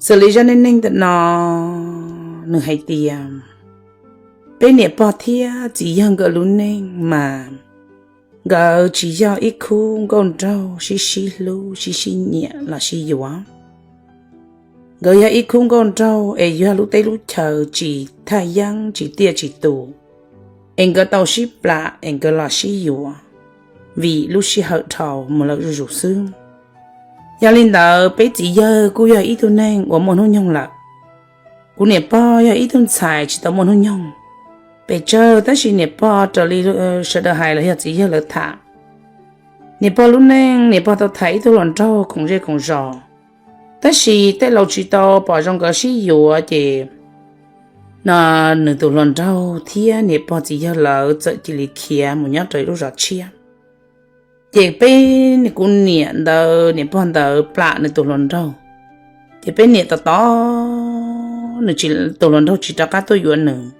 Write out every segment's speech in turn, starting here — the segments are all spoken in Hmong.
Xws li zaj neej neeg ntawm no, nws hais tias peb niam pog thiab txiv yawg nkawd lub neej mas nkawd tsis yog ib khub nkauj nraug sib sib hlub sib sib nyiam los sib yuav. Nkawd yog ib khub nkauj nraug es yog lub teb lub chaw tsis thaj yeeb tsis tiaj tsis tus, es nkawd tau sib plam es nkawd los sib yuav vim lub sij hawm dhau mus lawm zuj zus xwb. Yog li ntawd peb txiv yawg kuj yog ib tug neeg uas muaj hnub nyoog lawm. Kuv niam pog yog ib tug ntxhais tsis tau muaj hnub nyoog pes tsawg, tab sis niam pog raws li sawv daws hais los yog txiv yawg lawv tham, niam pog lub neej niam pog tau tham ib tug hluas nraug khoom zej khoom zos, tab sis tej laus tsis tau pom zoo nkawd sib yuav ces no nws tus hluas nraug thiab niam pog txiv yawg lawv txawm cia li khiav mus nyob rau lub zos tshiab. Ces peb, kuv niam ntawd niam pog ntawd plam nws tus hluas nraug, ces peb niam tos tos nws, tus hluas nraug tsis rov qab tuaj yuav nws.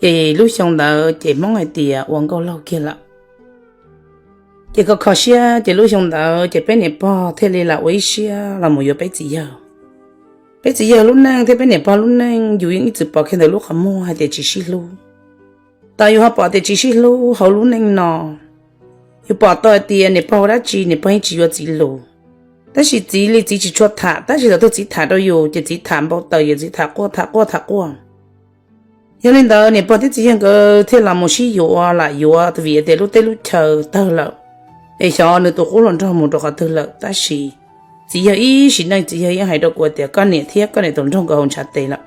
Ces lub xyoo ntawd ces Hmoob hais tias ua nkauj laug kiag lawm. Ces kho kho siab ces lub xyoo ntawd ces peb niam pog thiaj li lam ua ib siab los mus yuav peb txiv yawg. Peb txiv yawg lub neej thiab peb niam pog lub neej yus yeej ib txwm pom kiag ntawm lub qhov muag hais tias tsis sib hlub. Tau yus ho pom tias tsis sib hlub hauv lub neej no, yus pom tau hais tias niam pog ua dab tsi niam pog yeej tsis yuav txiv lus, tab sis txiv li txiv tsis tshua tham, tab sis thaum twg txiv tham rau yus ces txiv tham npau taws, yus txiv tham quaj tham quaj tham quaj. Yog li ntawd niam pog thiab txiv yawg nkawd thiaj los mus sib yuav lam yuav vim tias lub teb lub chaw tawg lawm, es xyov nws tus qub hluas nraug mus rau qhov twg lawm. Tab sis txiv yawg ib sim neej txiv yawg yeej hais rau kuv tias koj niam thiab koj niam tus nraug nkawd hauv ntshav tes lawm.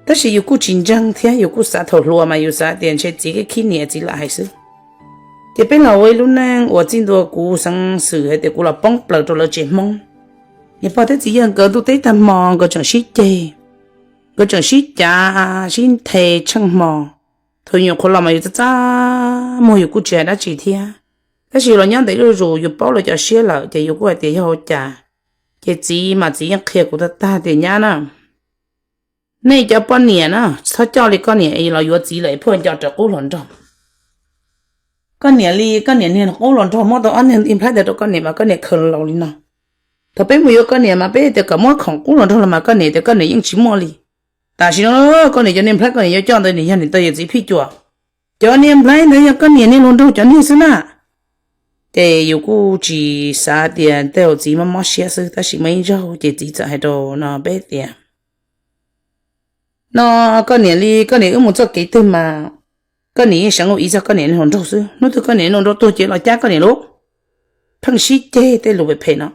Tab sis yus kuj tsis ntseeg thiab yus kuj xav thaum hluas mas yus xav tias ntshe txiv khib niam txiv lam hais xwb. Ces peb los ua ib lub neej uas txij ntua kuv xeeb xwm hais tias kuv los poob plaws rau lawv tsev Hmoob. Niam pog thiab txiv yawg nkawd ntuj teb tag hmo nkawd tseem sib ceg, nkawd tseem sib cav sib nthe tsheej hmo. Thaum nyuam qhuav los mas yus txaj txaj muag yus kuj tsis hais dab tsi thiab, tab sis los nyob ntev zuj zus yus paub lawv cov siab lawm ces yus kuj hais tias yog ua cas. Ces txiv mas txiv yeej qhia kuv tag tag tias nyab na, nej cov poj niam na, txhob coj li koj niam los yuav txiv lawm es phuaj nco raws qub hluas nraug. Koj niam li koj niam niag qub hluas nraug muab tau ob niag nplhaib ntawd rau koj niam mas koj niam khaws laus li no. Thaum peb mus yuav koj niam mas peb tias kom muab khoom qub hluas nraug los mas koj niam tias koj niam yeej tsis muaj li. Tam sim no koj niam cov niag nplhaib koj niam yuav coj ntawd nws yog niam tais yawm txiv phij cuam, cov niag nplhaib ntawd yog koj niam niag hluas nraug cov niag xwb na. Ces yus kuj tsis xav tias tej zaum txiv mob mob siab xwb, tab sis muaj ib zaug ces txiv txawm hais rau no peb tias no koj niam li koj niam wb mus txoj kev twg mas koj niam yeej seev ua ib txog koj niam niag hluas nraug xwb, hnub twg koj niam niag hluas nraug tuag ces los cab koj niam lauj. Pheej sib ceg tej lus phem phem no.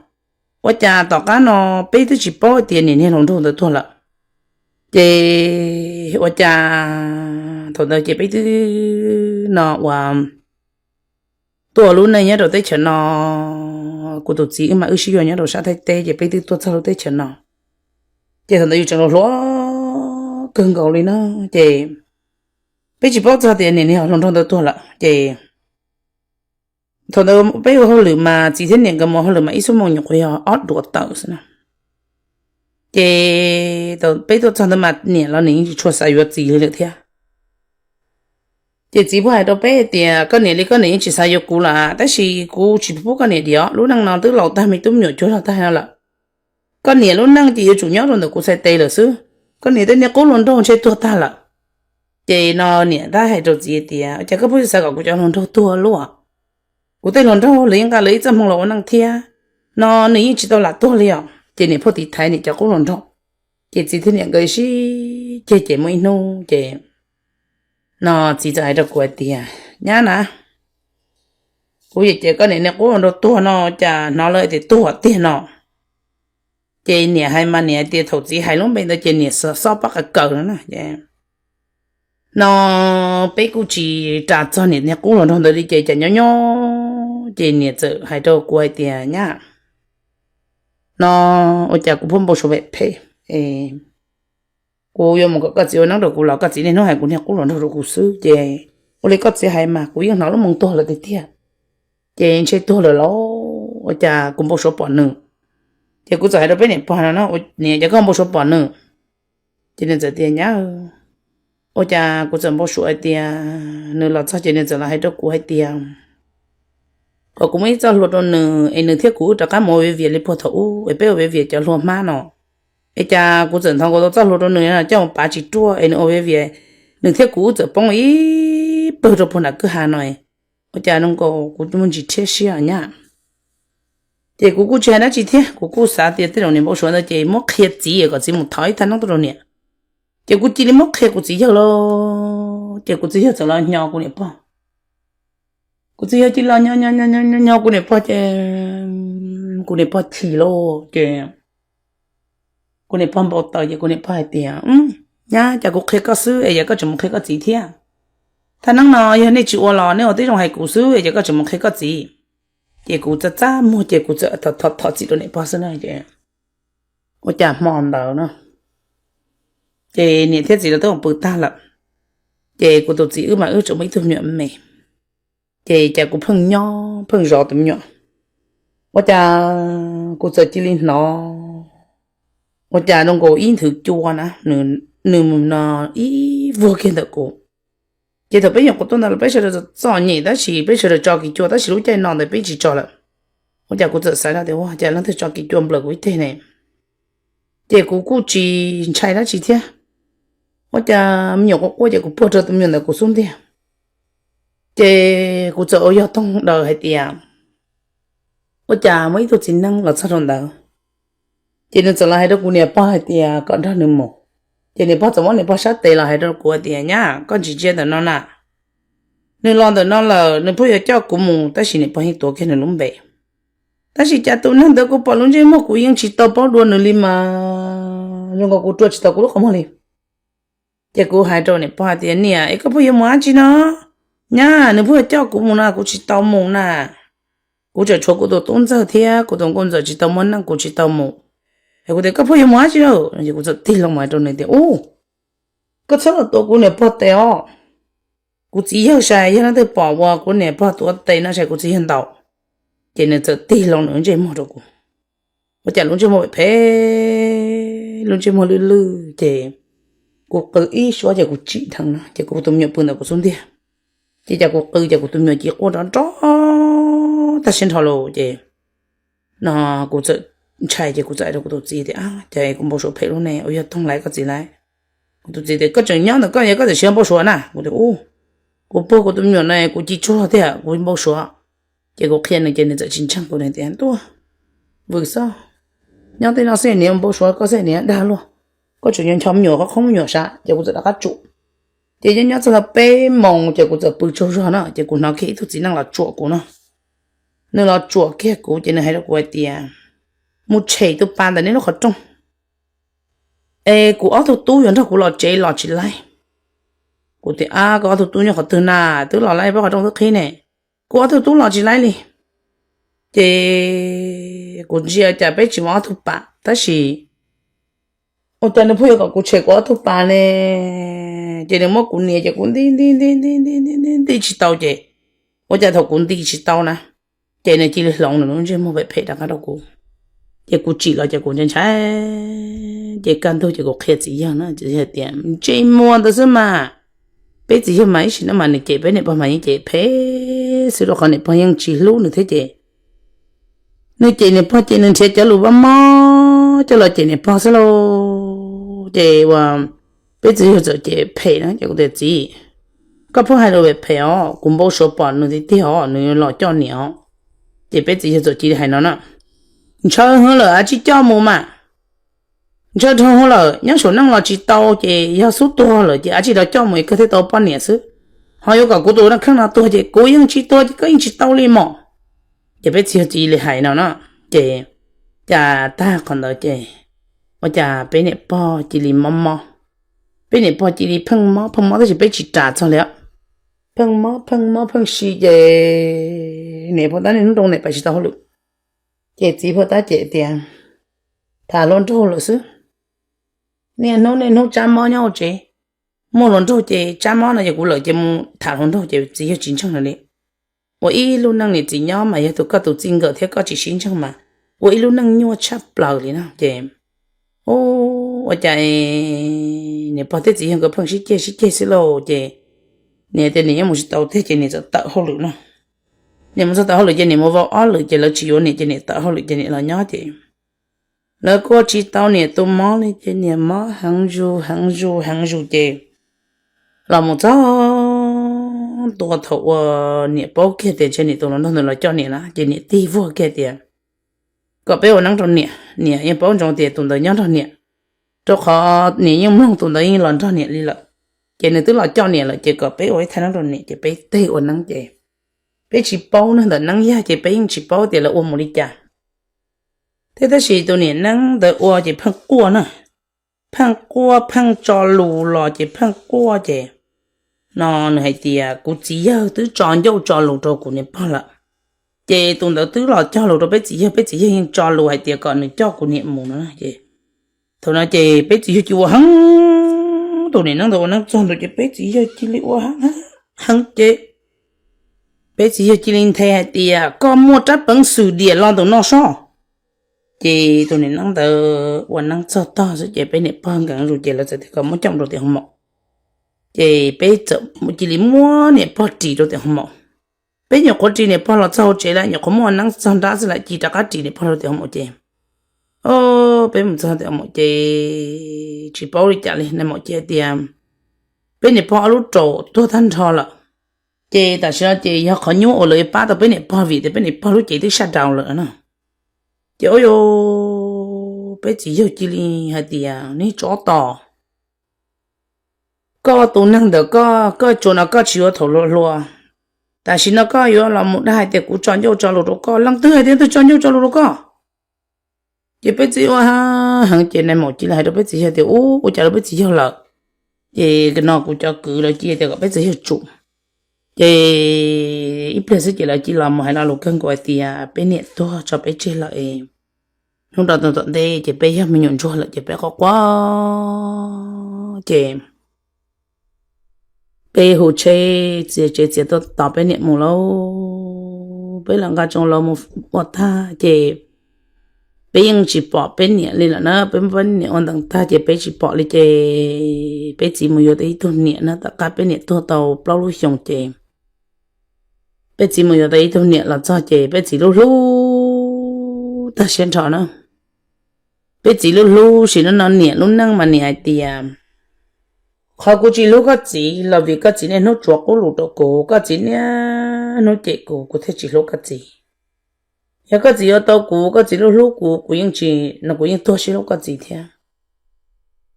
Ua cas tom qab no peb twb tsis paub tias niam niag hluas nraug ntawd tuag lawm. Ces ua cas thaum ntawd ces peb twb no ua tuaj lub neej nyob rau teb chaws no, kuv tus txiv wb mas wb sib yuav nyob rau sab Thaib teb ces peb twb tuaj txog lub teb chaws no. Ces thaum ntawd yus tseem hluas kawg nkaus li na, ces peb tsis paub txog tias niam niag hluas nraug ntawd tuag lawm ces thaum ntawd peb ua hauj lwm mas txiv thiab niam nkawd mus hauj lwm mas ib xuab moos nyuam qhuav yog ob duav tawm xwb na. Ces peb tuaj txog ntawd mas niam los niam yeej tsis tshua xav yuav txiv li lawm thiab. Ces txiv puas hais rau peb tias koj niam li koj niam yeej tsis xav yuav kuv lawm, tab sis kuv tsis pub koj niam diam, lub neej no twb laus tag me tub me nyuam cuag zog tag no lawm. Koj niam lub neej ces yuav tsum nyob rau ntawm kuv txhais tes lawm xwb. Koj niam tej niag qub hluas nraug ntshe tuag tag lawm. Ces no niam tab hais rau txiv tias cas koj pheej xav kom kuv cov hluas nraug tuag luaj? Kuv tej hluas nraug lawv yeej nqa lawv ib txoj hmoo los ua neej thiab, no nws yeej tsis tau lam tuag li os. Ces niam pheej tiv thaiv niam cov qub hluas nraug. Ces txiv thiab niam nkawd sib ceg ces muaj ib hnub ces no txiv txawm hais rau kuv hais tias nyab na, kuv yam ces koj niam niag qub hluas nraug tuag no cas hnov lawv tias tuag tiag no. Ces niam hais mas niam hais tias thaum txiv hais lub npe ntawd ces niam xob pob qa kawm no na. No peb kuj tsis ras txog niam niag qub hluas nraug ntawd li ces cas nyob nyob ces niam txawm hais rau kuv hais tias nyab, no ua cas kuv pheej npau suav phem phem, kuv yuav mus kom koj txiv ua neeb rau kuv los koj txiv niaj hnub hais kuv niag qub hluas nraug rau kuv xwb ces ua li koj txiv hais mas kuv yeej hnov lub moo tuag lawm tiag tiag. Ces ntshe tuag lawm los ua cas kuv npau suav pom nws. Ces kuv txawm hais rau peb niam pog no, niam, cas koj npau suav pom nws? Ces nws txawm tias nyab, ua cas kuv txawm npau suav hais tias nws los txog ces nws txawm los hais rau kuv hais tias kom kuv muab ib txoj hlua rau nws es nws thiab kuv wb rov qab mus ua viv vias li puag thaum ub es peb ua viv vias cov hlua hmab no. Es cas kuv txawm nthuav nkaus tau txoj hlua rau nws coj mus pav tsis ruaj es nws ua viv vias, nws thiab kuv wb txawm poob ib pawg rau puag nram kwj ha no. Ua cas no nkaus kuv muaj ntsis rhiab siab nyab. Ces kuv kuj tsis hais dab tsi thiab, kuv kuj xav tias tej zaum niam npau suav ntawd ces muab qhia txiv kom txiv mus thov ib thaj neeb tuaj rau niam. Ces kuv cia li muab qhia kuv txiv yawg lauj, ces kuv txiv yawg txawm los nyo kuv niam pog. Kuv txiv yawg cia li los nyo nyo nyo nyo kuv niam pog ces kuv niam pog chim lauj ces kuv niam pog npau taws ces kuv niam pog hais tias, Nyab, cas kuv qhia koj xwb es yog koj tseem mus qhia koj txiv thiab? Thaj neeb no yog nej tsis ua los nej ua tib zoo hais kuv xwb es yog koj tseem mus qhia koj txiv. Ces kuv txaj txaj muag ces kuv txawm thov txim rau niam pog xwb na. Ua cas hmo ntawd no ces niam thiab txiv lawv twb mus pw tag lawm, ces kuv tus txiv wb mas wb tseem muaj ib tug me nyuam me, ces cas kuv pheej nyob pheej zov tus me nyuam, ua cas kuv txawm cia li hnov ua cas zoo nkaus ib nthwv cua na, nws no ib vuag kiag ntawm kuv. Ces thaum peb nyuam qhuav tuaj ntawd los peb sawv daws txom nyem tab sis peb sawv daws tso kiv cua tab sis lub caij no ntawd peb tsis tso lawm. Ua cas kuv txawm xav tias ua cas leej twg tso kiv cua nplawm kuv ib teg ne, ces kuv kuj tsis ntshai dab tsi thiab. Ua cas me nyuam quaj quaj ces kuv puag rau tus me nyuam ntawm kuv xub ntiag, ces kuv txawm ua yog toog daws hais tias, Ua cas muaj ib tug txiv neej los txog rau ntawd? Ces nws txawm los hais rau kuv niam pog hais tias kom nrog nws mus. Ces niam pog txawm muab niam pog sab tes los hais rau kuv hais tias, Nyab, koj tsis ntsia ntawm no na, nws los ntawm no lawm, nws pheej yuav coj kuv mus tab sis niam pog yeej tuav kiag nws lub npe. Tab sis cas tus neeg ntawd kuv pom lub ntsej muag kuv yeej tsis tau paub dua nws li mas zoo nkaus kuv rua tsis tau kuv lub qhov muag li. Ces kuv hais rau niam pog hais tias, Niam, es koj pheej yuav mus dab tsi no? Nyab, nws pheej yuav coj kuv mus no kuv tsis tau mus na. Kuv tseem tshuav kuv tus tub ntxawg thiab kuv tus nkauj ntxawm tsis tau muaj neej kuv tsis tau mus. Es kuv tias, Koj pheej yuav mus dab tsi lawm? Kuv txawm tig loo mus hais rau nws tias, Ub, koj txhob los tuav kuv niam pog tes os. Kuv txiv yawg sai yog leej twg pom ua kuv niam pog tuav tes no sai kuv txiv yawg ntaus. Ces nws txawm tig loo nws lub ntsej muag rau kuv. Ua cas lub ntsej muag phem phem, lub ntsej muag lwj lwj ces kuv qw ib suab ces kuv tsim dheev no ces kuv tus me nyuam pw ntawm kuv xub ntiag. Ces cas kuv qw ces kuv tus me nyuam cia li quaj nrov nrov tag siab nrho lawm ces no kuv txawm ntshai ces kuv txawm hais rau kuv tus txiv tias, Cas kuv npau suav phem lub ne, ua yog toog laiv koj txiv laiv. Kuv tus txiv tias, Koj tseem nyob ntawm koj, yog koj txawm siv npau suav na. Kuv tias, Ub, kuv puag kuv tus me nyuam no kuv ci tsuag tiag kuv npau suav. Ces kuv qhia nws ces nws txawm tsis ntseeg kuv tias, Tuaj, vwm xwb, nyob tej no xwb niam npau suav koj xwb niam dag luag, koj tseem ncho me nyuam qhov qhoob me nyuam sav. Ces kuv txawm rov qab tsum. Ces nyob nyob txog tau peb moos ces kuv txawm pw tsaug zog na ces kuv hnov kiag ib tug txiv neej los tsuam kuv no. Nws los tsuam kiag kuv ces nws hais rau kuv hais tias, Mus tshem tus pas ntawm nej lub qhov rooj es kuv ob tug tub yuav nrog kuv los tsev los tsis laib. Kuv tias, Ab, koj ob tug tub nyob qhov twg na? Twb los laib, peb qhov rooj twb qhib ne. Kuv ob tug tub los tsis laib li. Ces kuv ntsia cas peb tsis muaj ob tug pas tab sis ua cas nws pheej yuav kom kuv tshem kuv ob tug pas ne. Ces nws muab kuv nias ces kuv nti nti nti nti nti nti nti tsis tau ces ua cas thaum kuv nti tsis tau na ces nws cia li hloov nws lub ntsej muag phem phem rov qab rau kuv. Ces kuv tsim los ces kuv ntshai ntshai ces kaj ntug ces kuv qhia txiv yawg na, txiv yawg tias, Ntsej muag ntawd xwb mas, peb txiv yawg mas ib sim no mas nws cem peb niam pog mas yeej cem phem xwb rau qhov niam pog yeej tsis hlub nws thiab ces nws cem niam pog ces nws nrhiav cov lus mob mob coj los cem niam pog xwb lauj. Ces ua peb txiv yawg txawm cem phem na ces kuv tias, Txiv, koj pheej hais lus phem phem os, kuv npau suav pom nws tiag tiag os, nws los coj niam os. Ces peb txiv yawg txawm cia li hais no na, Ntshaw hwv lawm ab tsi coj mus mas. Ntshaw dhau hwv lawm, nyob saum neej los tsis tau ces yog xub tuag lawm ces ab tsi rov coj mus es kawg thiaj tau poj niam xwb. Ho yuav kom kuv tus neej kheej no tuag ces kuv yeej tsis tuag ces koj yeej tsis tau li mog. Ces peb txiv yawg cia li hais no na, ces cas tag qhov ntawd ces ua cas peb niam pog cia li mob mob. Peb niam pog cia li pheej mob pheej mob tab sis peb tsis ras txog li. Pheej mob pheej mob pheej si ces niam pog tab niaj hnub nroo niam pais tsis tau hauj lwm. Ces txiv pog tab cem tias, Tham hluas nraug lawm xwb, niaj hnub niaj hnub tsab mob nyob hauv tsev. Muaj hluas nraug ces tsab mob no ces kuv lawm ces mus tham hluas nraug ces txiv yawg tsis ntseeg li. Ua ib lub neej niam txiv nyob mas yog tus koj tus txij nkawm thiab koj tsis sib ntseeg mas ua ib lub neej nyuaj tshaj plaws li na ces ua cas niam pog thiab txiv yawg nkawd pheej sib ceg sib ceg xwb lauj ces niam tias niam yeej mus tsis tau tiag ces niam txawm tawm hauj lwm no. Niam mus txog tawm hauj lwm ces niam mus vau ob lwm ces lawv tsis yuav niam ces niam tawm hauj lwm ces niam los nyob ces Lawv kuj tsis tau niam tus mob li ces niam mob heev zus heev zus heev zus ces los mus txog tua thaum uas niam paub kiag tias ntshe niam tus hluas nraug ntawd los coj niam na ces niam tig vuag kiag tias kom peb ua neeb rau niam, niam yeej paub ntsoov tias tus ntawd nyob nrog niam, rau qhov niam yeej mloog tus ntawd yeej los nrog niam li lawm, ces nws twb los coj niam lawm ces kom peb ua ib thaj neeb rau niam ces peb tig ua neeb ces peb tsis paub na, ntawm neeb yag ces peb yeej tsis paub tias lawv ua mus li cas. Thiab tab sis tus niam neeb ntawd ua ces pheej quaj na, pheej quaj pheej tso lus los ces pheej quaj ces no nws hais tias kuv txiv yawg twb tso ncauj tso lus rau kuv niam pog lawm, ces tus ntawd twb los cog lus rau peb txiv yawg, peb txiv yawg yeej tso lus hais tias kom nws coj kuv niam mus no ces thaum no ces peb txiv yawg cia li ua heev, tus niam neeb ntawd ua neeb txog ntawd ces peb txiv yawg cia li ua heev ces peb txiv yawg cia li nthe hais tias koj muaj rab peev xwm diam los ntawm no soj. Ces tus niam neeb ntawd ua neeb txog tog xwb ces peb niam pog nkees zus ces lawv txawm tias kom muab coj rau tim hoos maum. Ces peb txawm cia li muab niam pog ris rau tim hoos maum. Peb nyuam qhuav ris niam pog los txog hauv tsev lawm, nyuam qhuav muab ua neeb txog nrab xwb lawm cia li rov qab ris niam pog rau tim hoos maum ces peb mus txog tim hoos maum ces tsis paub li cas li, nais maum cia tias peb niam pog ob lub raum tuag tag nrho lawm. Ces tam sim no ces yog qhov nyuaj uas lawv yuav pab tau peb niam pog vim tias peb niam pog lub cev twb saj daus lawm na. Ces ua rau peb txiv yawg cia li hais tias nej tsov tom, koj tus neeg ntawm koj, koj tsuas no koj tsis yuav thaum hluas hluas, tam sim no koj yuav los mus dag hais tias kuv tso ncauj tso lus rau koj, leej twg hais tias twg tso ncauj tso lus rau koj? Ces peb txiv ua heev ces nais maum cia li hais rau peb txiv yawg tias ua cas rau peb txiv yawg lawm. Ces no kuv cov kwv lawv cia tias kom peb txiv yawg tsum. Ces ib pliag xwb ces lawv cia li los mus hais lo lus kawg nkaus hais tias peb niam tuag tso peb tseg lawm es hnub rau tom ntej ces peb yog me nyuam ntsuag lawm ces peb quaj quaj ces peb hu tsheb txiav tsev txiav tuaj tos peb niam mus lauj. Peb los nqa tsoos los mus ua tag ces peb yeej tsis pom peb niam li lawm na, peb muab peb niam ua ntees tag ces peb tsis pom li ces peb txiv mus yuav tau ib tug niam na, tom qab peb niam tuag tau plaub lub xyoos ces peb txiv mus yuav tau ib tug niam los txog ces peb txiv lub hlub tag siab nrho na. Peb txiv lub hlub sim no no niam lub neej mas niam hais tias qhov kuv tsis hlub koj txiv los vim koj txiv niaj hnub tsuav qub lus rau kuv, koj txiv niaj hnub cem kuv, kuv thiaj tsis hlub koj txiv. Yog koj txiv yuav tau kuv, koj txiv lub hlub kuv, kuv yeej tsis, no kuv yeej tuag sib hlub koj txiv thiab.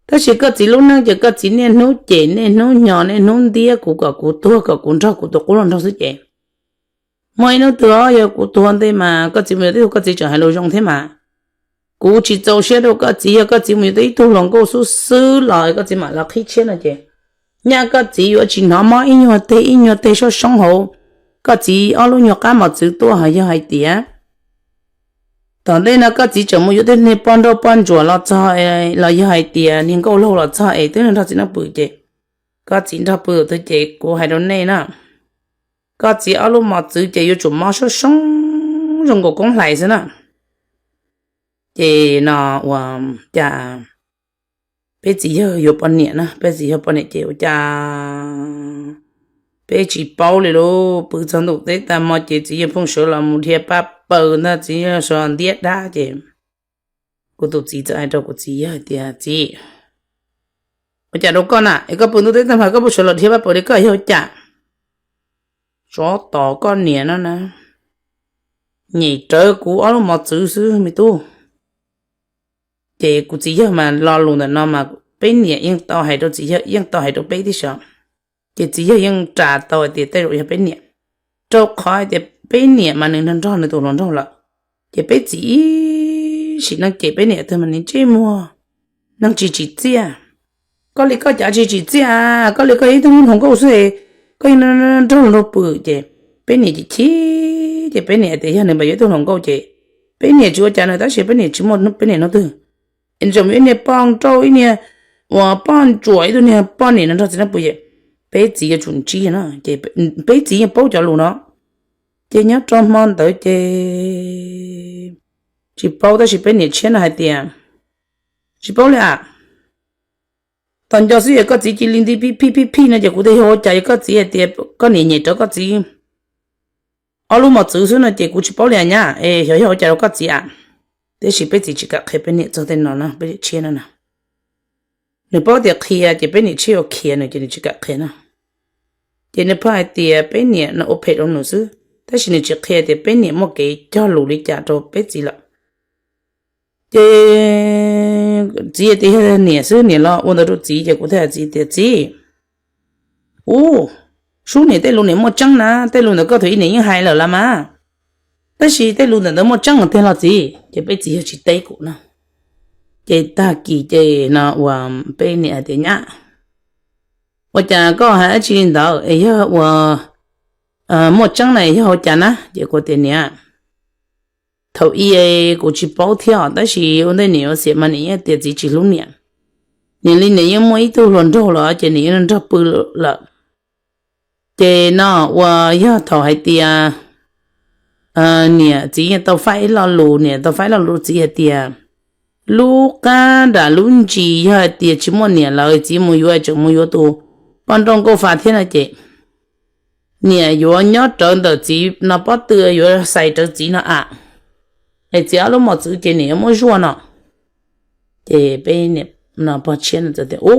Tab sis koj txiv lub neej ces koj txiv niaj hnub cem, niaj hnub nyo, niaj hnub ntiab kuv kom kuv tuag, kom kuv nrog kuv tus qub hluas nraug xwb ces muaj ib hnub twg yog kuv tuag ntej mas koj txiv mus yuav tib tug, koj txiv tseem hais lus zoo thiab mas. Kuv tsis txaus siab rau koj txiv, yog koj txiv mus yuav tau ib tug hluas nkauj xwb xwb los koj txiv mam los qhib tshiab no ces nyaj koj txiv yuav tsis hnov mob ib nyuag teg ib nyuag teg soob soob hauv koj txiv ob lub nyuag qab mos txwv tuaj. Yog hais tias tom ntej no koj txiv tseem mus yuav tib niag poj nrauj poj ntsuam los txog los yog hais tias niag nkauj laug los txog es twb nrog txiv neej pw ces koj txiv nrog pw twg ces kuv hais rau nej na, koj txiv ob lub mos txwv ces yuav tsum mob soob soob zoo nkaus koob hlais xwb na. Ces no ua cas peb txiv yawg yuav poj niam na, peb txiv yawg poj niam ces ua cas peb tsis paub li lauj. Pw txog ntuj teb tag hmo ces txiv yawg pheej sawv los mus dhia pab paws ntag, txiv yawg sawv los ntiab dab ces kuv tus txiv txawm hais rau kuv txiv yawg tias txiv, ua cas rau koj na es koj pw ntuj teb tag hmo koj pheej sawv los dhia pab paws li koj yog ua cas? Tsov tom koj niam no na, nyem rawv kuv ob lub mos txwv xwb me tub. Ces kuv txiv yawg mas lo lus ntawm no mas peb niam yeej tau hais rau txiv yawg, yeej tau hais rau peb tib si. Ces txiv yawg yeej ras tau hais tias tej zaum yog peb niam, rau qhov hais tias peb niam mas nws nrog nrog nws tus hluas nraug lawm. Ces peb txiv ib sim neej cem peb niam tag mas nws ntsej muag neeg tsis tsim txiaj. Koj li koj cas tsis tsim txiaj, koj li koj yog ib tug hluas nkauj xwb, koj nrog hluas nraug pw. Ces peb niam chim chim, ces peb niam tias yog nws mas yuav ib tug hluas nkauj ces peb niam tsis ua cas nws, tab sis peb niam tsis muaj peb niam hnub twg es nws tseem ib niag poj nrauj, ib niag uas poj ntsuam, ib tug niag poj niam no nrog txiv neej pw ces peb txiv yuav tsum ntsib no ces peb txiv yeej paub cov lus no. Ces nyob rau hmo ntawd ces tsis paub, tab sis peb niam tshiab no hais tias tsis paub li as, tom nco xwb es koj txiv cia li nti phij phij phij no ces kuv tias yog ua cas, yog koj txiv hais tias koj niam nyem rawv koj txiv ob lub mos txwv xwb no ces kuv tsis paub li as nyab, es xyov yog ua cas rau koj txiv as. Tiam sis peb txiv tsis kam qhia peb niam txog tej no na, peb niam tshiab no na. Nws paub tias qhia ces peb niam tshiab yuav khiav nws ces nws tsis kam qhia na. Ces nws pheej hais tias peb niam no ua phem rau nws xwb, tab sis nws tsis qhia tias peb niam muaj kev cog lus li cas rau peb txiv lawm. Ces txiv tias yog niam xwb, niam los ua ntawd rau txiv, ces kuv thiaj hais txiv tias, Txiv, u, sub niam tej lus niam muaj tseeb na, tej lus ntawd koj thaum ub niam yeej hais lawm las mas, tab sis tej lus ntawm ntawd muaj tseeb tiag los txiv? Ces peb txiv yog tsis teb kuv na. Ces tag kis ces no ua peb niam hais tias, Nyab, ua cas koj hais dab tsi li ntawd es yog ua muaj tseeb na yog ua cas na? Ces kuv tias, Niam, thaum ub kuv tsis paub thiab, tab sis ua ntej niam yuav xiam mas niam yeej tias txiv tsis hlub niam. Niam li niam yeej muaj ib tug hluas nraug lawm ces niam yeej nrog pw lawm. Ces no ua yog thaum hais tias niam txiv yeej tau faib ib lo lus, niam tau faib ib lo lus rau txiv hais tias lub qab nram lub ntsis yog hais tias tsis muaj niam lawm txiv mus yuav tseem mus yuav tus poj nrauj nkauj fa thiab no ces niam yuav nyob rawv ntawm txiv no pob tw, yuav xais rawv txiv no a, es txiv ob lub mos txwv ces niam yuav muab zuaj no. Ces peb niam no pog tshiab no txawm tias, U,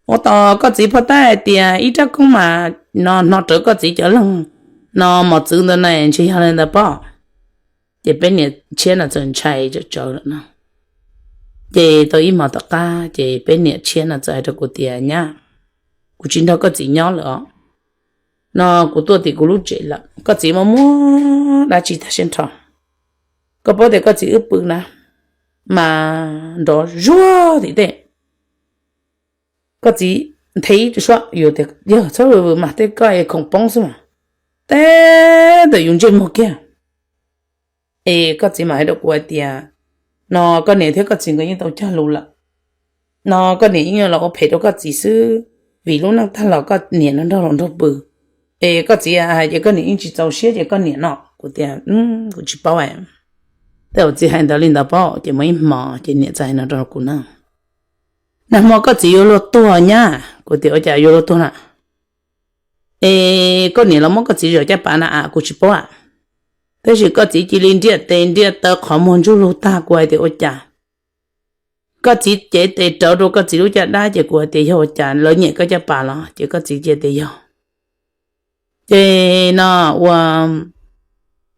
ua tos koj txiv pog tab hais tias ib rab koob mas no hno rawv koj txiv cov leeg no mos txwv ntawd na, ntshe yog li ntawd pob. Ces peb niam tshiab no txawm ntshai tsawv tsawv lawm no. Ces tau ib hmos tom qab ces peb niam tshiab no txawm hais rau kuv tias, Nyab, kuv tsis nrog koj txiv nyob lawm os. No kuv tuaj tim kuv lub tsev lawm, koj txiv muaj muaj dab tsi tag siab nrho. Koj paub tias koj txiv wb pw na, mas nrov zuag tim tej. Koj txiv nthe ib suab yus tias yog txhob vwm mas tej koj es khoom poob xwb mas, teb ntawm yus ntsej muag kiag. Es koj txiv mam hais rau kuv hais tias, no koj niam thiab koj txiv nkawd yeej tau cog lus lawm. No koj niam yeej los ua phem rau koj txiv xwb, vim lub neej tag los koj niam no nrog hluas nraug pw. Es koj txiv hais ces koj niam yeej tsis txaus siab ces koj niam no. Kuv tias, Kuv tsis paub. Tej zaum txiv hais ntawd li ntawd pob. Ces muaj ib hmos ces niam txawm hais no rau kuv na, Nag hmo koj txiv yuav luag tuag nyab. Kuv tias, Ua cas yuav luag tuag na? Es koj niam los muab koj txiv zom caj pas na a? Kuv tsis paub a. Tab sis koj txiv cia li nriaj tes nriaj taw qhov muag ntsuj lug tag. Kuv hais tias, Ua cas? Koj txiv cev tes rawv rau koj txiv lub caj dab ces kuv hais tias, Yog ua cas, lawv nyem koj caj pas los? Ces koj txiv cia tias yog. Ces no ua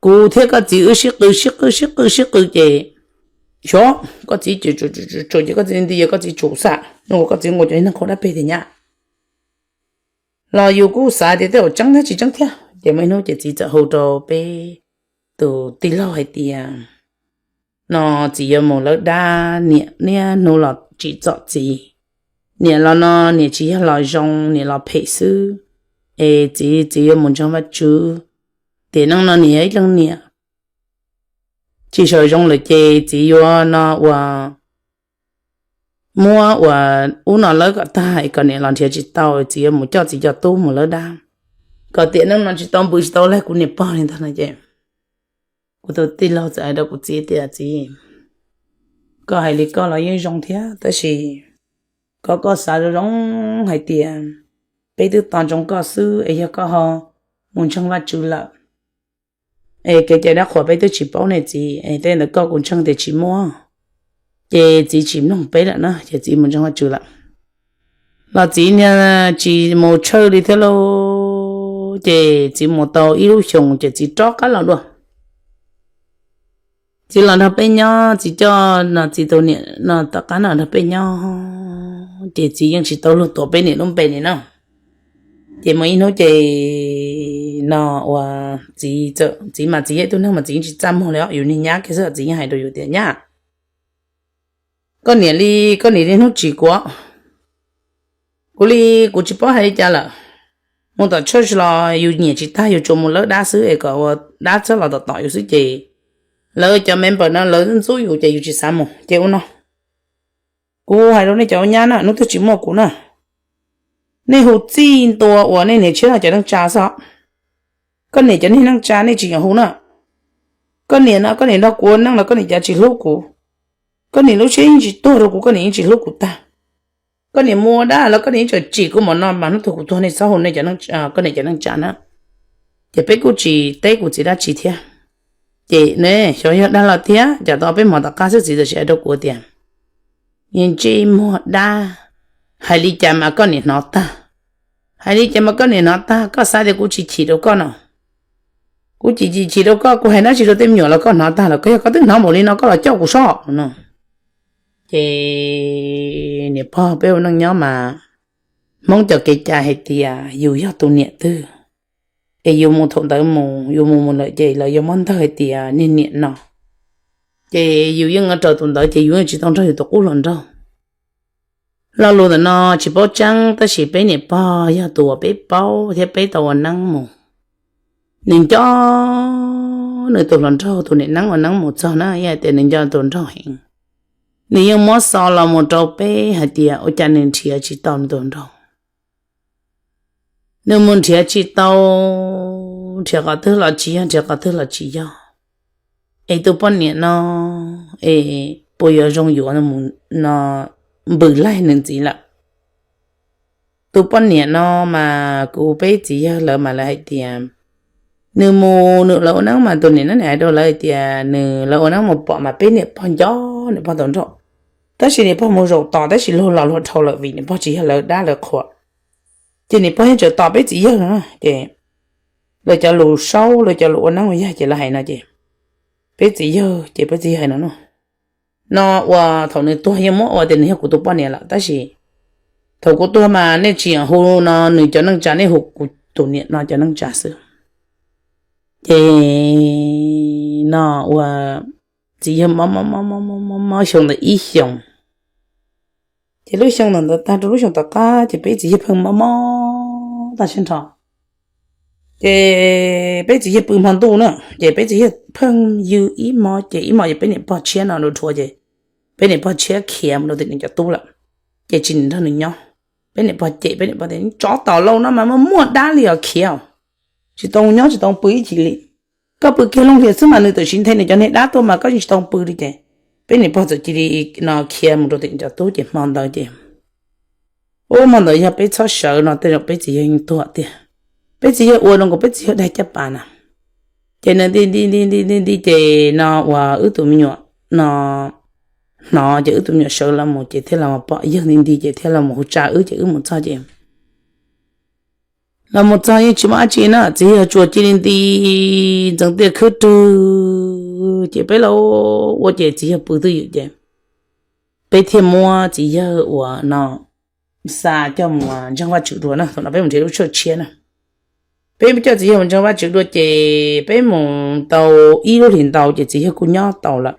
kuv thiab koj txiv wb sib qw sib qw sib qw sib qw ces xyov koj txiv ces tsuas ces koj txiv nti koj txiv tsum xam no, koj txiv nkaus cov neeg qhov dab peg tias nyab. Los yus kuj xav tias tej zaum tseeb thiab tsis tseeb thiab. Ces muaj ib hnub ces txiv txawm hu rau peb tus tij laug hais tias, No txiv yuav mus lawb dab, niam niaj hnub los tsim txom txiv. Niam los no niam tsis yog los zoo, niam los phem xwb. Es txiv, txiv yuav mus ntseeg Vajtswv. Tiam neej no niam yog ib leeg niam tsis sawv zoo lawm ces txiv yuav no ua muab ua ub no lawb kom tag es kom niam los nrhiav tsis tau, txiv yuav mus coj txiv cov tub mus lawb dab, kom tiam neej no tsis tau npws tsis tau laig kuv niam pog li ntag no ces kuv tus tij laug txawm hais rau kuv txiv tias, Txiv, koj hais li koj los yeej zoo thiab, tab sis kom koj xav zoo zoo hais tias peb twb tos ntsoov koj xwb es yog koj ho mus ntseeg Vajtswv lawm es kev cai dab qhuas peb twb tsis paub ne txiv, es tej ntawd koj kuv ntseeg tias tsis muaj, ces txiv tsis mloog peb lawm na, ces txiv mus ntseeg Vajtswv lawm. Los txiv niag tsis mus tshawj li thiab lauj, ces txiv mus tau ib lub xyoos ces txiv rov qab los dua. Txiv los nrog peb nyob, txiv coj no txiv tus niam no tom qab no nrog peb nyob, ces txiv yeej tsis tau luag tuav peb niam lub npe li na. Ces muaj ib hnub ces no ua txiv, txiv mas txiv yog ib tug neeg mas txiv yeej tsis txaj muag li os, yus niag nyab kiag xwb txiv yeej hais rau yus tias, Nyab, koj niam li, koj niam li hnub tsis kuv, kuv li kuv tsis paub hais li cas lawm. Mus tom church los yus nyiam tsis tag, yus tsuas mus lawb dab xwb es kom ua dab txhob los tom tom yus xwb ces lawv cov member no lawv ntxub yus ces yus tsis xav mus. Ces ua no, kuv hais rau nej cov nyab na, hnub twg tsis muaj kuv na, nej hu txij ntua uas nej niam tshiab no cov neej tsa xwb. Koj niam cov niag neej tsa nej tsis yog hu na. Koj niam no koj niam nrog kuv ua neej los koj niam cav tsis hlub kuv. Koj niam lub siab yeej tsis tuag rau kuv, koj niam yeej tsis hlub kuv tag. Koj niam mus ua dab los koj niam yeej tseem tsim kuv npaum no mas hnub twg kuv tuag nej txhob hu nej, koj niam cov neej tsa na. Ces peb kuj tsis teb kuv txiv dab tsi thiab. Ces ne xyov yog dag los thiab, cas tau peb hmo tom qab xwb txiv txawm hais rau kuv tias, Niag ntsej muag dab, hais li cas mas koj niam hnov tag, hais li cas mas koj niam hnov tag, koj xav tias kuv tsis chim rau koj no? Kuv chim chim chim rau koj, kuv hais dab tsi rau tej me nyuam los koj hnov tag lawm, koj yog koj twb hnov npaum li no koj los coj kuv sob no. Ces niam pog peb ua neej nyob mas Hmoob cov kev cai hais tias yus yog tus niam twg es yus mus thaum ntawd mus, yus mus mus lawm ces lawv yuav muab ntawg hais tias niag niam no, ces yus yeej raws tus ntawd ces yus yeej tsis tau nrog yus tus qub hluas nraug. Lo lus ntawm no tsis paub tseeb tab sis peb niam pog yog tus uas peb paub thiab peb tau ua neeb mus. Nws nco nws tus hluas nraug tus niam neeb ua neeb mus txog na, yog hais tias nws nco tus nraug heev, nws yeej muab xov los mus rau peb hais tias ua cas nws nrhiav tsis tau nws tus nraug. Nws mus nrhiav tsis tau, nrhiav qhov twg los tsis yog, nrhiav qhov twg los tsis yog. Es tus poj niam no es puas yuav zoo yuav no npws laig nws ntxiv lawm. Tus poj niam no mas kuv peb txiv yawg lawv mas lawv hais tias nws mus nws lawv ua neeb mas tus niam no nim hais rau lawv hais tias nws lawv ua neeb mus pom mas peb niam pog nco niam pog tau nrauj, tab sis niam pog mus zaum tos tab sis luag los luag dhau lawm vim niam pog tsis yog lawv dab lawv qhua. Ces niam pog yeej tseem tos peb txiv yawg no ces lawv cov lus saub lawv cov lus ua neeb ua yaig ces lawv hais no ces peb txiv yawg ces peb txiv yawg hais no no, no ua thaum nws tuag yeej muab ua tias nws yog kuv tus poj niam lawm tab sis thaum kuv tuag mas nej tsis hu no nws cov neej tsa, nej hu kuv tus niam no cov neej tsa xwb. Ces no ua txiv yawg mob mob mob mob mob xyoo ntawd ib xyoos. Ces lub xyoo ntawd tag rau lub xyoo tom qab ces peb txiv yawg pheej mob mob tag sib nrho. Ces peb txiv yawg pw hmo ntuj na, ces peb txiv yawg pheej yws ib hmo ces ib hmo ces peb niam pog tshiab no dhuav ces peb niam pog tshiab khiav mus rau tim nws cov tub lawm, ces tsis nrog nws nyob. Peb niam pog cem peb niam pog tias tsov tom lauj no mas muaj dab li os khiav, tsis tau nyob tsis tau pw ib chim li. Koj pw kiag looj hlias xwb mas nws tam sim nthe nws cov niag dab tuaj mas koj yeej tsis tau pw li ces peb niam pog txawm cia li no khiav mus rau tim nws cov tub ces hmo ntawd ces ub hmo ntawd yog peb txhob sawv no tej zaum peb txiv yawg yeej tuag tiag. Peb txiv yawg ua rau nkaus peb txiv yawg daig caj pas na. Ces nws nti nti nti nti nti nti ces no ua wb tus me nyuam no hnov ces wb tus me nyuam sawv los mus ces thiaj los pom yawg nti nti ces thiaj los mus hu tsa wb ces wb mus txog ces los mus txog yeej tsis muaj dab tsi na, txiv yawg tsuas cia li nti ntxeev tiaj khwb rwg ces peb los ua ces txiv yawg pw twj ywm ces peb thiaj muab txiv yawg uas no xa coj mus ntseeg Vajtswv dua na, thaum no peb mus nrhiav lub tshawj tshiab na. Peb coj txiv yawg mus ntseeg Vajtswv dua ces peb mus tau ib lub hlis ntau ces txiv yawg kuj nyob tau lawm.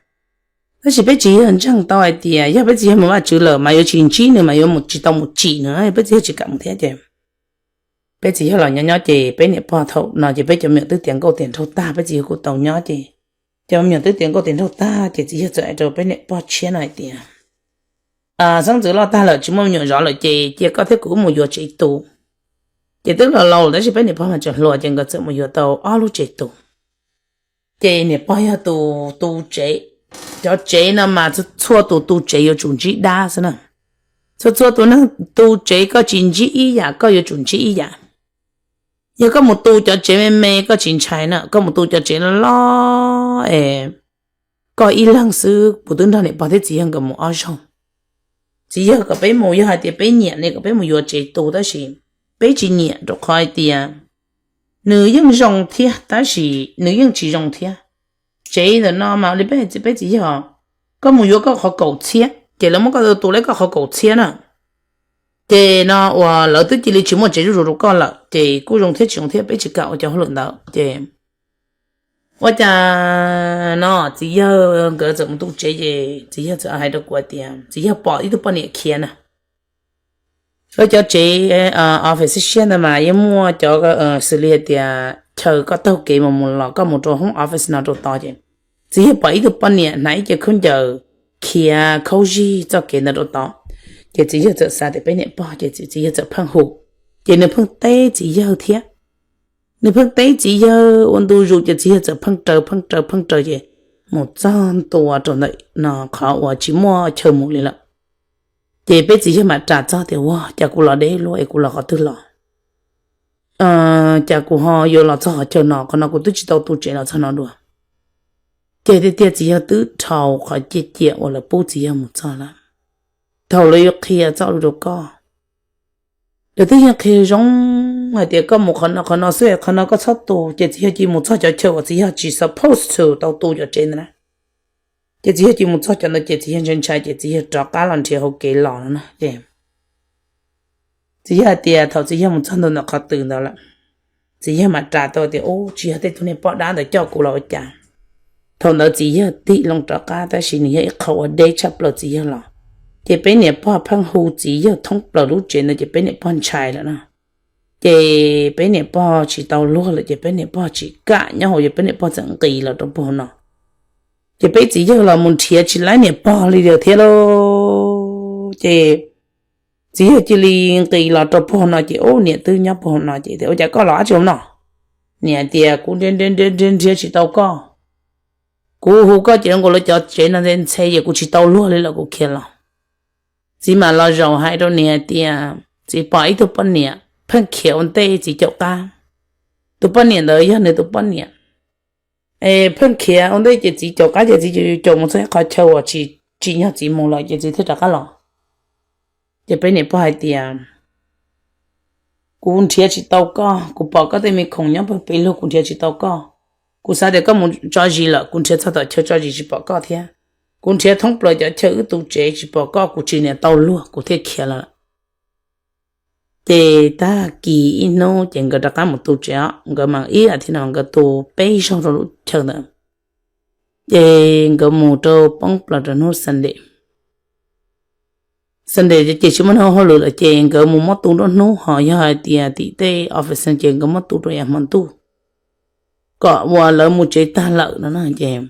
Tab sis peb txiv yawg ntseeg tau hais tias yog peb txiv yawg mus Vajtswv lawm mas yuav tsis ntsib nws mas yuav mus tsis tau mus tsim nws, peb txiv yawg tsis kam mus thiab ces peb txiv yawg los nyob nyob ces peb niam pog thaum no ces peb cov me nyuam twb tiav nkauj tiav nraug tag, peb txiv yawg kuj tau nyob ces cov me nyuam twb tiav nkauj tiav nraug tag ces txiv yawg txawm hais rau peb niam pog tshiab no hais tias, Xeeb ntxwv loj tag lawm tsis muaj me nyuam zov lawm ces cia koj thiab kuv wb mus yuav tsev tu. Ces twb los laus tab sis peb niam pog mas tseem hluas ces nkawd txawm mus yuav tau ob lub tsev tu. Ces niam pog yog tus tu tsev, cov tsev no mas txhua tus tu tsev yuav tsum ntsib dab xwb na. Txhua txhua tus neeg tu tsev koj tsis ntsib ib yam koj yuav tsum ntsib ib yam. Yog koj mus tu cov tsev me me koj tsis ntshai na, koj mus tu cov tsev loj loj es koj ib leeg xwb, kuv twb nrog niam pog thiab txiv yawg nkawd mus ob zaug. Txiv yawg kom peb mus yog hais tias peb nyiam ne kom peb mus yuav tsev tu tab sis peb tsis nyiam rau qhov hais tias nws yeej zoo thiab tab sis nws yeej tsis zoo thiab. Tsev ntawm no mas li peb hais tias peb txiv yawg, koj mus yuav koj qhov kaum txhiab ces lawv muab koj tu tu lawv koj qhov kaum txhiab na. Ces no uas lawv twb cia li tsis muaj tsev zuj zus rau koj lawm ces kuj zoo thiab tsis zoo thiab peb tsis kam ua cov hauj lwm ntawd ces ua cas no txiv yawg nkawd txawm mus tu tsev ces txiv yawg txawm hais rau kuv hais tias txiv yawg pom ib tug poj niam khiav na. Lawv cov tsev office siab ntawd mas yeej muaj cov xws li hais tias chaw koj taug kev mus mus los koj mus rau hoob office no rau tod ces txiv yawg pom ib tug poj niam hnav ib ce khaub ncaws khiav khaub zig txoj kev ntawd rau tod. Ces txiv yawg txawm xav tias peb niam pog ces txiv yawg txawm pheej hu, ces nws pheej teb txiv yawg thiab. Nws pheej teb txiv yawg ua ntu zus ces txiv yawg txawm pheej raws pheej raws pheej raws ces mus txog ntua rau ntawm no qhov uas tsis muaj chaw mus li lawm. Ces peb txiv yawg mam ras txog tias ua cas kuv los deb luaj es kuv los qhov twg los, cas kuv ho yuav los txog qhov chaw no, qhov no kuv twb tsis tau tu tsev los txog no dua. Ces tiag tiag txiv yawg twb dhau qhov ciaj ciam uas lawv pub txiv yawg mus txog lawm. Thaum lawv yuav qhia txoj lus rau koj, lawv twb yeej qhia zoo hais tias koj mus qhov no qhov no xwb, qhov no koj txhob tu. Ces txiv yawg cia li mus txog cov chaw uas txiv yawg tsis supposed to tau tu cov tsev ntawd na. Ces txiv yawg cia li mus txog cov ntawd ces txiv yawg ntshai ntshai ces txiv yawg rov qab los nrhiav hauv kev los no na. Ces txiv yawg hais tias thaum txiv yawg mus txog ntua ntawm qhov twg ntawd lawm, txiv yawg mam ras tau tias, Ub, tsis yog tej tug niag poj dab ntawd coj kuv los ua cas? Thaum ntawd txiv yawg tig loo rov qab tab sis nws yog ib qho uas deb tshaj plaws txiv yawg los. Ces peb niam pog pheej hu txiv yawg thoob plaws lub tsev ntawd ces peb niam pog ntshai lawm na. Ces peb niam pog tsis tau luag lawm ces peb niam pog tsis kam nyob hauv ces peb niam pog txawm nqis los rau puag no. Ces peb txiv yawg los mus nrhiav tsis laib niam pog li lawm thiab lauj. Ces txiv yawg cia li nqis los rau puag no ces ub, niam twb nyob puag no ces tias, Ua cas koj los dab tsi hauv no? Niam tias, Kuv nrhiav nrhiav nrhiav nrhiav tsis tau koj. Kuv hu koj ces zoo nkaus li cov tsev no ntxhe ntxhe ces kuv tsis tau luag li lawm kuv khiav los. Txiv mam los zaum hais rau niam tias txiv pom ib tug poj niam pheej khiav ua ntej txiv caum qab. Tus poj niam ntawd yog nws tus poj niam. Es pheej khiav ua ntej ces txiv caum qab ces txiv caum mus txog ib qhov chaw uas tsis, tsim nyog txiv mus lawm ces txiv thiaj rov qab los. Ces peb niam pog hais tias, Kuv nrhiav tsis tau koj, kuv pom koj tej me khoom nyob pem lug kuv nrhiav tsis tau koj. Kuv xav tias koj mus tso zis lawm, kuv nrhiav txog tom chaw tso zis tsis pom koj thiab. Kuv nrhiav thoob plaws cov chaw wb tu tsev tsis pom koj, kuv tsis niam tau luag kuv thiaj khiav los lawm. Ces tag kis ib hnub ces nkawd rov qab mus tu tsev os, nkawd mas ib as thiv no nkawd tu peb zaug rau lub chaw ntawd. Ces nkawd mus rau poob plaws rau hnub Sunday. Sunday ces tsis muaj neeg ua hauj lwm lawm ces nkawd mus muab tu nruab hnub, ho yog hais tias tim tej office ces nkawd muab tu rau yav hmo ntuj kom uas lawv mus tsev tag lawm no na. Ces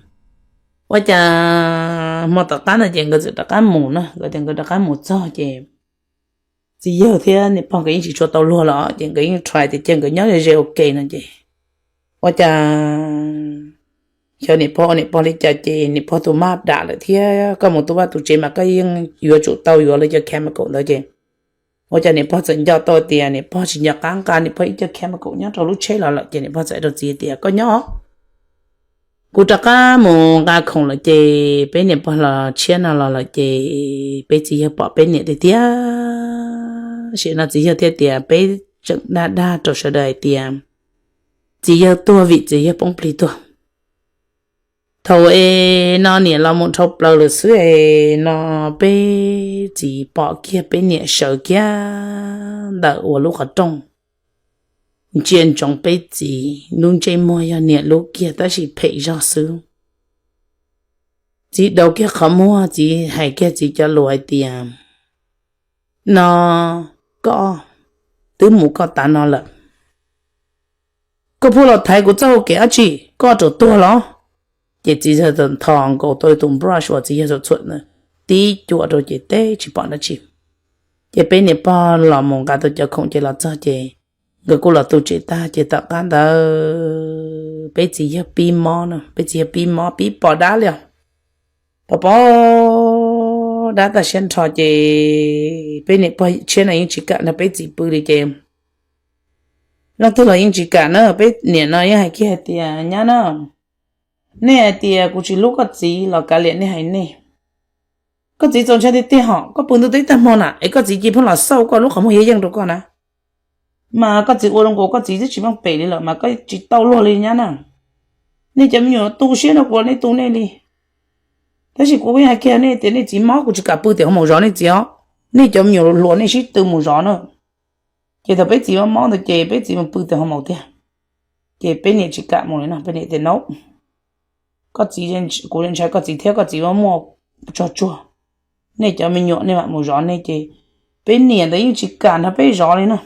ua cas hmo tom qab ntawd ces nkawd txawm rov qab mus na, nkawd tias nkawd rov qab mus txog ces txiv yawg thiab niam pog nkawd yeej tsis tshua tau luag los ces nkawd yeej try tias cia nkawd nyob ze ze ua ke no ces ua cas xyov niam pog ua niam pog li cas ces niam pog tus maj dam lawm thiab, koj mus tu vaj tu tsev mas koj yeej yuav tsum tau yuav lawv cov chemical ntawd ces ua cas niam pog txawm nco tau tias niam pog tsis nco qab nqa niam pog ib co chemical nyob rau lub tsheb los lawm ces niam pog txawm hais rau txiv tias, Koj nyob, kuv rov qab mus nqa khoom lawm ces peb niam pog los tshiab no los lawm ces peb txiv yawg pom peb niam tiag tiag. Sim no txiv yawg thiaj tias peb tseem dag dag rau sawv daws hais tias txiv yawg tuag vim txiv yawg poob plig tuag. Thaum es no niam los mus dhau plaws lawm xwb es no peb txiv pom kiag peb niam sawv kiag ntawm ua lub qhov rooj, ntsia ntsoov peb txiv lub ntsej muag yog niam lub kiag tab sis phem zog xwb. Txiv daus kiag qhov muag, txiv hais kiag txiv cov lus hais tias, No, koj twb mus koj tav no lawm, koj pheej los thaiv kuv txoj hau kev dab tsi, koj rov tuag los? Ces txiv yawg txawm ntho nkaus tau tus brush uas txiv yawg txhuam txhuam ntawd tib cuam rau ces teb tsis pom dab tsi. Ces peb niam pog los mus nqa tau cov khoom ces los txog ces nkawd kuj los tu tsev tag ces tom qab ntawd peb txiv yawg pib mob no, peb txiv yawg pib mob pib pos dab li os. Pos pos dab tag siab nrho ces peb niam pog tshiab no yeej tsis kam nrog peb txiv pw li ces leej twg los yeej tsis kam na. Peb niam no yeej hais kiag hais tias, Nyab na, nej hais tias kuv tsis hlub koj txiv los kav liam nej hais nej. Koj txiv txaus ntshai tiag tiag hos, koj pw ntuj teb tag hmo na es koj txiv cia pheej los xauj koj lub qhov muag yeej yeej rau koj na. Mas koj txiv ua rau nkaus koj txiv twb tsis meej pem li lawm mas koj tsis tau luag li nyab na. Nej cov me nyuam tu siab no kuv nej tu nej li. Tab sis kuv yeej hais kiag nej tias nej txiv mob kuv tsis kam pw tim hoo maum zov nej txiv os. Nej cov me nyuam hluas nej sib tw mus zov na. Ces thaum peb txiv mob mob ntawd ces peb txiv mus pw tim hoo maum tiag. Ces peb niam tsis kam mus li no, peb niam tias, No, koj txiv, kuv ntshai koj txiv thiab koj txiv muaj muaj tsog tsuag. Nej cov me nyuam nej mam mus zov nej ces peb niam ntawd yeej tsis kam nrog peb zov li na.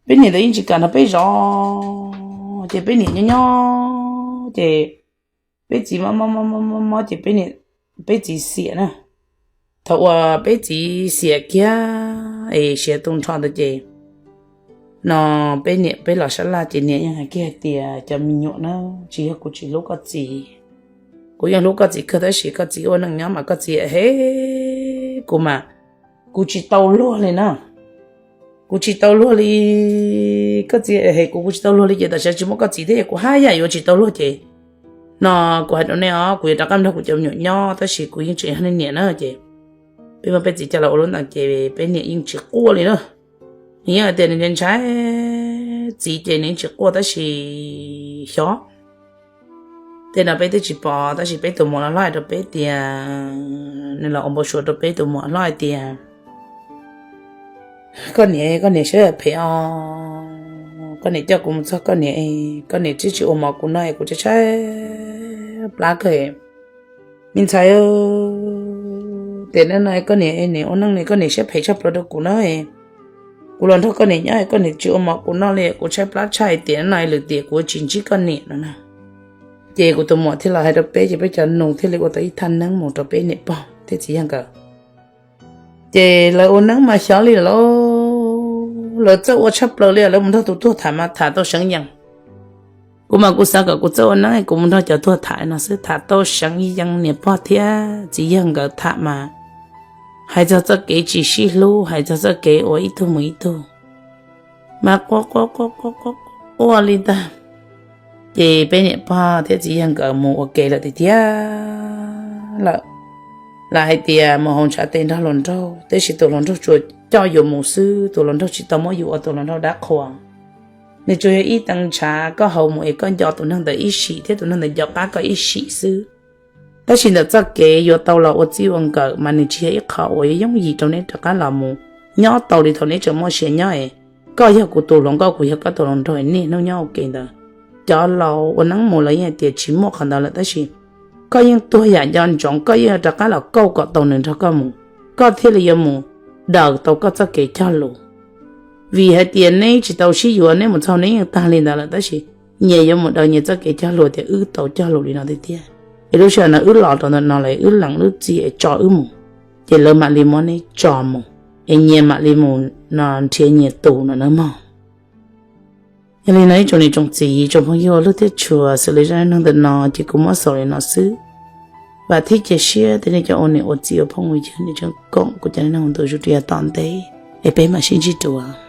Peb niam ntawd yeej tsis kam nrog peb zov ces peb niam nyob nyob ces peb txiv mob mob mob mob ces peb txiv xiam na. Thaum uas peb txiv xiam kiag es siav tu nrho ntawd ces no peb niam peb los sab laj ces niam yeej hais kiag hais tias, Cov me nyuam na, tsis yog kuv tsis hlub koj txiv, kuv yeej hlub koj txiv kawg tab sis koj txiv ua neej nyob mas koj txiv hem kuv mas kuv tsis tau luag li na. Kuv tsis tau luag li, koj txiv hem kuv, kuv tsis tau luag li ces tam sim tsis muaj koj txiv thiab kuv haj yam yuav tsis tau luag ces no kuv hais rau nej os, kuv yuav rov qab nrog kuv cov me nyuam nyob tab sis kuv yeej tseem yog nej niam na. Ces peb muab peb txiv coj los ua lub ntees ces peb niam yeej tsis quaj li na. Nws yeej hais tias nws ntshai txiv ces nws yeej tsis quaj tab sis xyov tej no peb twb tsis pom, tab sis peb tus muam los hlob hais rau peb tias, nws los ua npau suav rau peb tus muam hlob hais tias, koj niam, koj niam siab phem os, koj niam coj kuv mus txog koj niam, koj niam twb tsis ua mov kuv noj es kuv tshaib tshaib plab kawg. Me ntxhais, tiam neej no koj niam, niam ua neej ne koj niam siab phem tshaj plaws rau kuv na. Kuv los nrog koj niam nyob koj niam tsis ua mov kuv noj li, kuv tshaib plab tshaj tiam neej no lwm tiam kuv tsis ntsib koj niam no na. Ces kuv tus muam thiaj los hais rau peb ces peb cov nus thiaj li ua tau ib thaj neeb mus rau peb niam pog thiab txiv yawg nkawd. Ces lawv ua neeb mas xyov li lawm, lawv txawj ua tshaj plaws li, lawv mus nrog tus tuag tham mas tham tau seev yees. Kuv mas kuv xav kom kuv txawj ua neeb kuv mus nrog cov tuag tham no xwb, tham tau seev yees, niam pog thiab txiv yawg nkawd tham mas hais txog txoj kev tsis sib hlub, hais txog txoj kev uas ib tug mus ib tug mas quaj quaj quaj quaj quaj li ntag. Ces peb niam pog thiab txiv yawg nkawd mus ua ke lawm tiag tiag lawm. Lawv hais tias mus hauv ntshav tes nrog hluas nraug, tab sis tus hluas nraug tsuas coj yus mus xwb, tus hluas nraug tsis tau muab yus ua tus hluas nraug dab qhuas. Nws tsuas yog ib teev ntshav, koj hauv mus es koj nco tus neeg ntawd ib sim thiab tus neeg ntawd nco qab koj ib sim xwb. Tab sis ntawm txoj kev yuav tau los ua txij ua nkawm mas nws tsis yog ib qho uas yuav yooj yim rau neb rov qab los mus nyob tau li thaum neb tseem muaj sia nyob es koj yog kuv tus hluas nkauj, kuv yog koj tus hluas nraug, niaj hnub nyob ua ke ntawd. Cov laus ua neeb mus lawv yeej hais tias tsis muaj qhov ntawd lawm, tab sis koj yeej tuag yam nco ntsoov, koj yeej rov qab los kauj kom tau nws nrog koj mus, koj thiaj li yuav mus daws tau koj txoj kev cog lus. Vim hais tias neb tsis tau sib yuav, neb mus txog neb yeej tag li ntawd lawm, tab sis nyias yuav mus daws nyias txoj kev cog lus tias wb tau cog lus li no tiag tiag, es lub sij hawm no wb los rau ntawm no lawm, wb lees lub txim es tso wb mus, ces lawv mam li muab neb tso mus, es nyias mam li mus no nrhiav nyias tus no nawb mog. Yog li no ib tsoom niam tsoom txiv tsoom phooj ywg ua luag thiab tshua, xws li zaj neeg ntawm no ces kuv muab xaus li no xwb. Vam thiab cia siab tias nej cov ua niam ua txiv ua phooj ua ywg nej tseem koom kuv cov neeg ntu zus rau yav tom ntej, es peb mam sib ntsib dua.